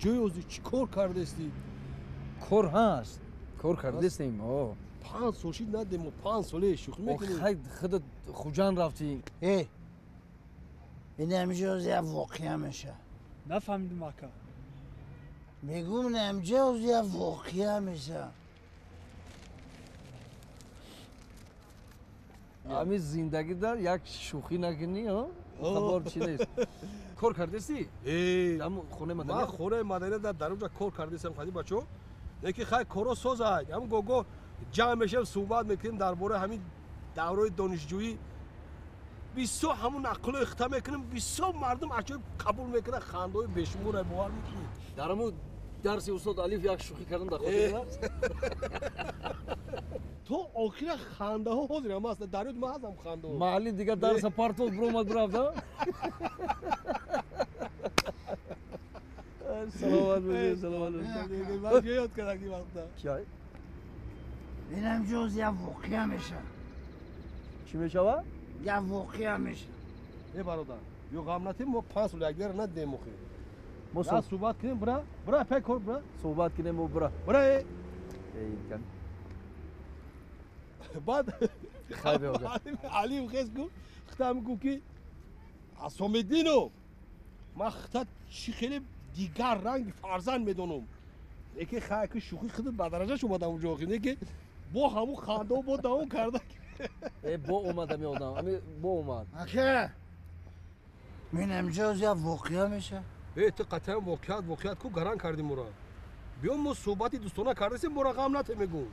Куҷои озӣ чӣ кор кардастӣ? Кор ҳаст, кор кардастем. 5 сол шид надем, 5 соле шӯхӣ мекунем. Худат Хуҷанд рафтӣ. Э, ин ҳамҷо як воқеа меша. Нафаҳмидум, ака. Мегум, ин ҳамҷо як воқеа меша. Ҳамин зиндагида як шӯхӣ накунӣ, хабар чӣ нест. Кор кардастӣ? Хонаи маданият? Ман хонаи маданият дар онҷа кор кардастам, хади бачо. Лекин хай коро созад. Ҳам гого ҷамъ мешавем, суҳбат мекунем дар бораи ҳамин давраи донишҷӯӣ. Бисёр ҳамун ақлҳои хита мекунем, бисёр мардум аҷоиб қабул мекунад, хандаҳои бешумора, бовар мекунӣ. Дар ҳамун дарси устод Алиф як шӯхӣ кардам, дар хотир аст? То охира хандаҳо ҳозир ҳам аст, дар ёд ман ҳастам хандаҳо. Маҳалли дигар дарса партов биромад, бирафта. Саломат бошед, саломат бошед. Ман ёд кардам ин вақта. Чай? Ин ҳамҷо як воқеа мешавад. Чӣ мешавад? Як воқеа мешавад. Э бародар, ё ғам натем, мо 5 сол якдигара надидем охир. Мо суҳбат кунем, бира, бира пай кор, бира. Суҳбат кунем, бира. Бира э. Баъд Алим хес гуфт, хитам гуфт ки Асомиддинов, ман хита чӣ хеле дигар ранги фарзанд медонам. Лекин хай ки шӯхӣ худат ба дараҷаш омадам онҷо охир, лекин бо ҳамун хандао бо давом карда. Э, бо омад ами одам, ами бо омад. Ака, мин ҳамҷо як воқеа мешавад. Э, ту қатъиян воқеат, воқеат ку гаранг кардӣ моро. Биё, мо суҳбати дӯстона кардасем, моро ғам нате мегӯм.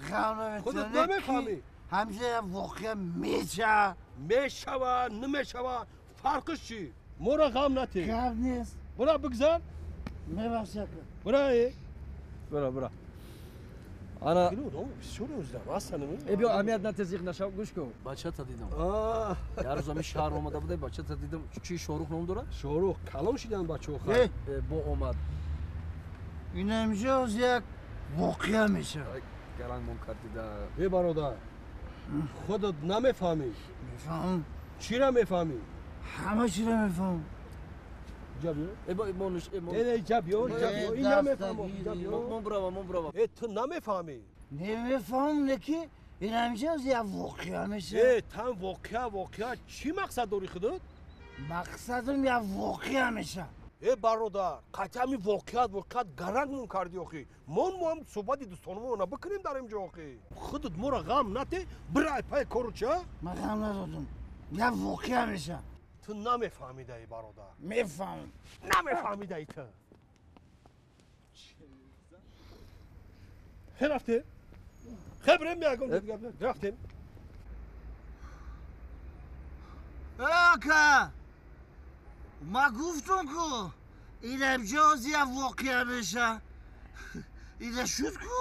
Ғам намекунам. Худат намефаҳмӣ. Ҳамҷо як воқеа мешавад. Мешавад, намешавад, фарқиш чӣ? Моро ғам нате. Гап нест. Бира, бигзар. Мебахши, ака. Бира, э. Бира, бира. Ана бисёр ӯздам ҳастан. Э, биё, аҳамият нате, зиқ нашав, гӯш кун. Бачата дидам. Як рӯз ҳамин шаҳр омада буде, бачата дидам. Чӣ, Шорух ном дорад? Шорух, калон шидан бачаҳо хай. Бо омад. Ин ҳамҷо як воқеа мешавад. Гарангмон кардида. Э бародар, худат намефаҳмӣ. Мефаҳмам. Чира мефаҳмӣ? Ҳама чиро мефаҳмам. Ҷа биё. Э, мо ниш, э, мо. Э, ҷа биё, ҷа биё. Ин намефаҳмам. Ҷа биё. Мон бирава, мон бирава. Э, ту намефаҳмӣ. Намефаҳмам, лекин ин ҳамҷо як воқеа мешавад. Э, тан воқеа, воқеа чӣ мақсад дорӣ худат? Мақсадам як воқеа мешавад. Э бародар, қатъи ҳамин воқеат, воқеат гарангмон кардӣ охи. Мон мо ҳам суҳбати дӯстонамона бикунем дар инҷо охи. Худат моро ғам нате, бирай пай кору ча? Ман ғам надодам. Як воқеа мешавад. Ту намефаҳмидаи, бародар. Мефаҳмам. Намефаҳмидаи ту. Хе рафтем? Хе бирем, ягон рафтем. Ака, ман гуфтам ку ин ҳамҷо як воқеа мешавад. Ина шуд ку.